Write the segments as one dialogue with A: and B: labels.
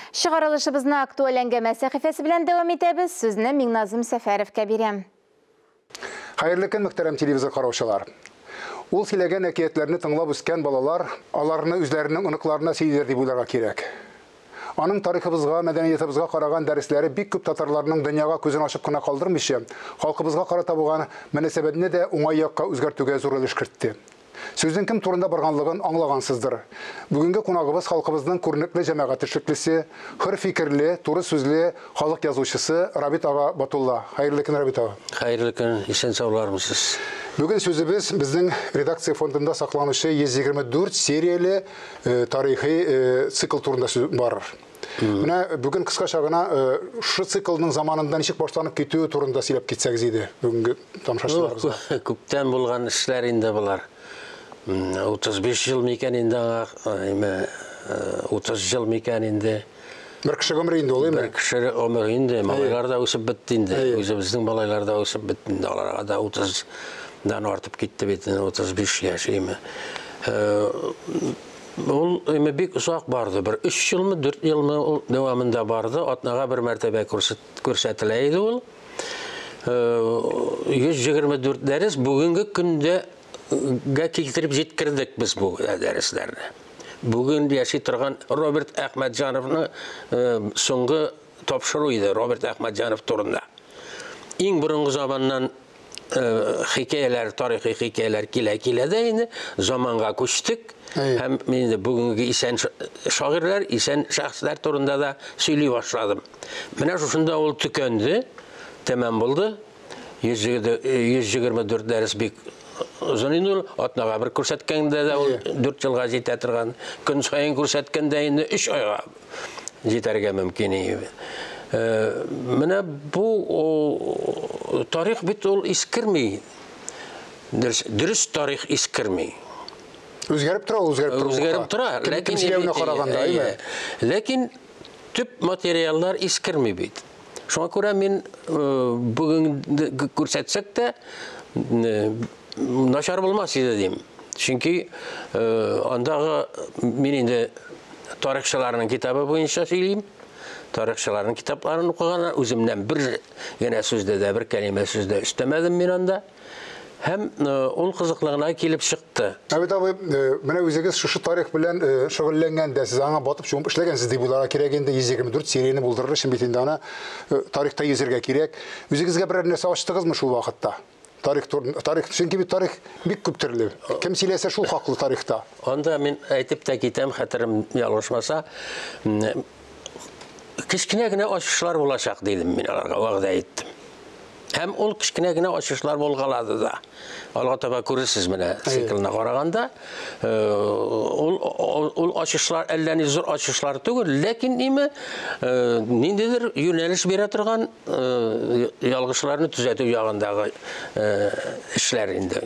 A: Чыгарылышыбызны актуаль әңгәмә сәхифәсе белән дәвам итәбез. Сүзне Миңназым Сәфәровка бирәм.
B: Хәерле көн, мөхтәрәм телевизор караучылар. Ул сөйләгән әкиятләрне тыңлап үскән балалар аларны үзләренең оныкларына сөйлиләр дип уйларга кирәк. Аның тарихыбызга, мәдәниятыбызга караган дәресләре бик күп татарларның дөньяга күзен ачып кына калдырмыйча, халкыбызга карата булган мөнәсәбәтне дә уңай якка үзгәртүгә зур өлеш кертте. Сүзнең кем турында барганлыгын аңлагансыздыр. Бүгенге кунагыбыз халкыбызның күренекле җәмәгать эшлеклесе, хөр фикерле, туры сүзле халык язучысы Рабит ага Батулла. Хәерле көн, Рабит ага.
C: Хәерле көн, исән саулармысыз.
B: Бүген сүзебез безнең редакция фондында сакланучы 124 серияле тарихи цикл турында сүз барыр. Менә бүген кыскача гына шушы циклның заманында ничек башланып китүе турында сөйләп китсәгез иде бүгенге тамашачыларыбызга.
C: Күптән булган эшләр инде болар. 35 ел микән инде аңа, 30 ел микән инде.
B: Бер кеше гомере инде ул, әйме?
C: Бер кеше гомере инде. Малайлар да үсеп бетте инде. Үзебезнең малайлар да үсеп бетте инде. Аларга да 30-дан артып китте бит инде, 35 яшь, әйме. Ул әйме бик озак барды. Бер 3 елмы, 4 елмы ул дәвамында барды. Атнага бер мәртәбә күрсәтелә иде ул. 124 дәрес бүгенге көндә китереп җиткердек без бу дәресләрне. Бүген яши торган Роберт Әхмәтҗановның соңгы тапшыру иде Роберт Әхмәтҗанов турында. Иң борынгы заманнан хикәяләр, тарихи хикәяләр килә-килә дә инде заманга күчтек. Һәм мин инде бүгенге исән шагыйрьләр, исән шәхесләр турында да сөйли башладым. Менә шушында ул төкәнде, тәмам булды. 124 дәрес бик озын инде ул, атнага бер күрсәткәндә дә ул 4 елга җитә торган, көн саен күрсәткәндә инде 3 айга җитәргә мөмкин. Менә бу тарих бит ул искерми. Дөрес тарих искерми.
B: Үзгәреп тора, үзгәреп тора.
C: Үзгәреп тора,
B: ләкин сөйләвенә караганда, әйме?
C: Ләкин төп материаллар искерми бит. Шуңа күрә мин бүген күрсәтсәк тә начар булмас иде дим. Чөнки андагы мин инде тарихчыларның китабы буенча сөйлим. Тарихчыларның китапларын укыган, үземнән бер генә сүздә дә, бер кәлимә сүздә өстәмәдем мин анда. Һәм ул кызыклыгына килеп чыкты.
B: Рабит абый, менә үзегез шушы тарих белән шөгыльләнгәндә, сез аңа батып чумып эшләгәнсез дип уйларга кирәк инде, 124 серияне булдырыр өчен бит инде аны тарихта йөзергә кирәк. Үзегезгә берәр нәрсә ачтыгызмы шул вакытта? Тарих, тарих, чөнки бит тарих бик күп төрле. Кем сөйләсә шул хаклы тарихта.
C: Анда мин әйтеп тә китәм, хәтерем ялгышмаса, кечкенә генә ачышлар булачак дидем мин аларга, вәгъдә иттем. Һәм ул кечкенә генә ачышлар булгалады да. Алга таба күрерсез менә циклына караганда, ул ачышлар әллә ни зур ачышлар түгел, ләкин име ниндидер юнәлеш бирә торган ялгышларны төзәтү ягындагы эшләр инде.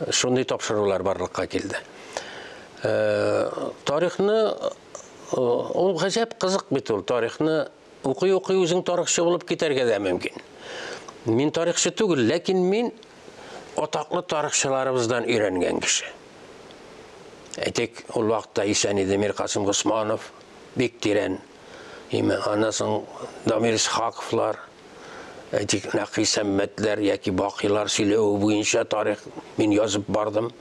C: Шундый тапшырулар барлыкка килде. Тарихны ул гаҗәп кызык бит ул, тарихны укый-укый үзең тарихчы булып китәргә дә мөмкин. Мин тарихчы түгел, ләкин мин атаклы тарихчыларыбыздан өйрәнгән кеше. Әйтик, ул вакытта исән иде Миркасым Госманов, бик тирән. Аннан соң Дамир Исхаковлар, әйтик, Нәкый Сәммәтләр яки Бакыйлар сөйләве буенча тарих мин язып бардым.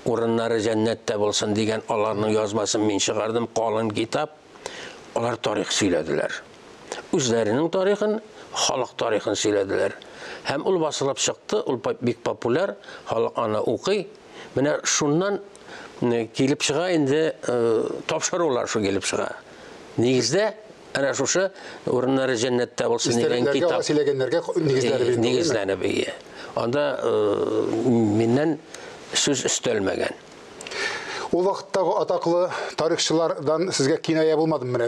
C: Урыннары җәннәттә булсын дигән аларның язмасын мин чыгардым, калын китап. Алар тарих сөйләделәр. Үзләренең тарихын, халык тарихын сөйләделәр. Һәм ул басылып чыкты, ул бик популяр, халык аны укый. Менә шуннан килеп чыга инде тапшырулар шу килеп чыга. Нигездә әнә шушы урыннары җәннәттә булсын дигән китап
B: сөйләгәннәргә нигезләнеп
C: нигезләнеп ие. Анда миннән сүз өстәлмәгән.
B: Ул вакыттагы атаклы тарихчылардан сезгә киная булмадымы менә?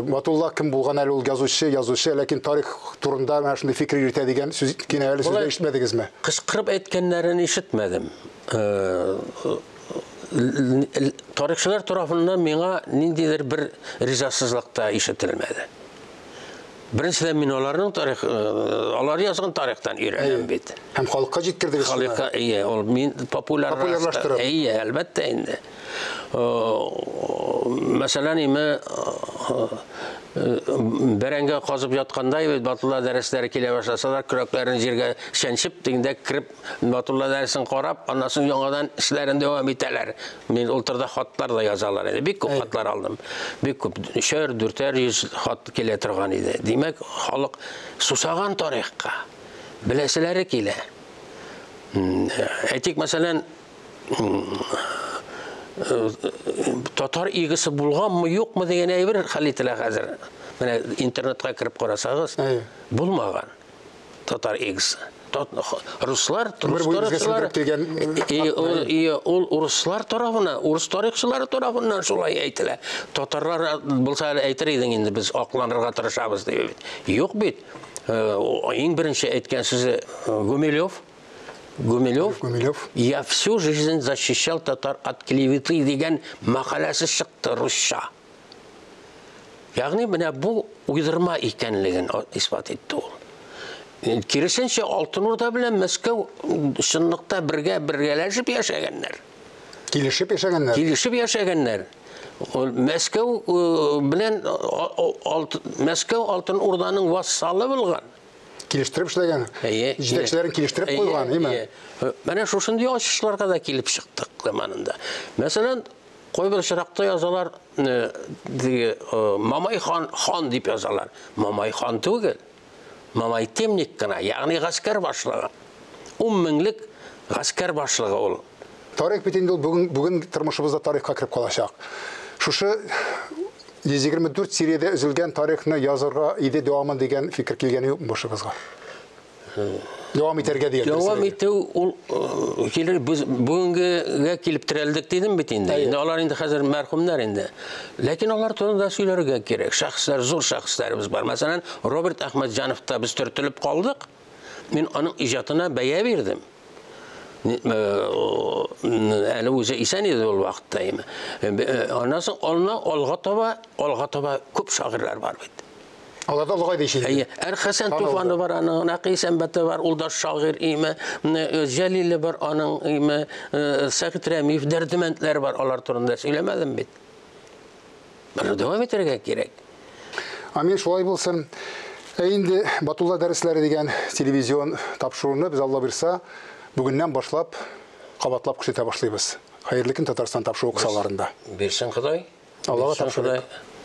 B: Батулла кем булган әле ул язучы, язучы, ләкин тарих турында менә шундый фикер йөртә дигән сүз кинаяле сүзләр ишетмәдегезме?
C: Кычкырып әйткәннәрен ишетмәдем. Тарихчылар тарафыннан миңа ниндидер бер ризасызлык та ишетелмәде. Беренчедән мин аларның тарих, алар язган тарихтан өйрәнәм бит.
B: Һәм халыкка җиткердегез.
C: Халыкка, ие, ул мин популярлаштырып. Ие, әлбәттә инде. Мәсәлән, име Бәрәңге казып ятканда бит Батулла дәресләре килә башласалар, көрәкләрен җиргә чәнчеп, тегендә кереп Батулла дәресен карап, аннан соң яңадан эшләрен дәвам итәләр. Мин ул турыда хатлар да язалар иде. Бик күп хатлар алдым. Бик күп, өчәр, дүртәр йөз хат килә торган иде. Димәк, халык сусаган тарихка. Беләселәре килә. Әйтик, мәсәлән, татар игесе булганмы, юкмы дигән әйбер хәл ителә хәзер. Менә интернетка кереп карасагыз, булмаган татар игесе. Руслар, ул урыслар тарафына, урыс тарихчылары тарафыннан шулай әйтелә. Татарлар булса әле әйтер идең инде, без акланырга тырышабыз дип бит. Юк бит. Иң беренче әйткән сүзе Гумилев. Гумилев,
B: Гумилев.
C: Я всю жизнь защищал татар от клеветы дигән мәкаләсе чыкты русча. Ягъни менә бу уйдырма икәнлеген исбат итте ул. Киресенчә, Алтын Урда белән Мәскәү чынлыкта бергә бергәләшеп яшәгәннәр.
B: Килешеп яшәгәннәр.
C: Килешеп яшәгәннәр. Ул Мәскәү белән Мәскәү Алтын Урданың вассалы булган.
B: Килештереп эшләгән. Җитәкчеләрен килештереп куйган, әйме?
C: Менә шушындый ачышларга да килеп чыктык заманында. Мәсәлән, кайбер очракта язалар, теге Мамай хан, хан дип язалар. Мамай хан түгел. Мамай темник кына, ягъни гаскәр башлыгы. 10 меңлек гаскәр башлыгы ул.
B: Тарих бит инде ул бүген тормышыбызда тарихка кереп калачак. Шушы 124 сериядә өзелгән тарихны язырга иде дәвамын дигән фикер килгәне юк башыбызга. Дәвам итәргә дигән.
C: Дәвам итү ул килер, без бүгенгегә килеп терәлдек дидем бит инде. Инде алар инде хәзер мәрхүмнәр инде. Ләкин алар турында сөйләргә кирәк. Шәхесләр, зур шәхесләребез бар. Мәсәлән, Роберт Әхмәтҗановта без төртелеп калдык. Мин аның иҗатына бәя бирдем. Әле үзе исән иде ул вакытта име. Аннан соң алга таба күп шагыйрьләр бар бит.
B: Алар да олыгайды ич инде.
C: Әйе, Әрхәсән
B: Танылды.
C: Туфаны бар аның, Нәкый Сәнбәте бар, ул да шагыйрь име, Җәлиле бар аның име, Сәгыйть Рәмиев, Дәрдемәндләр бар, алар турында сөйләмәдем бит. Моны дәвам итәргә кирәк.
B: Амин, шулай булсын. Ә инде Батулла дәресләре дигән телевизион тапшыруны без Алла бирса, бүгеннән башлап кабатлап күрсәтә башлыйбыз. Хәерле көн Татарстан тапшыру кысаларында.
C: Бирсен Ходай.
B: Аллага
C: Бирсен
B: тапшырыйк.
C: Ходай.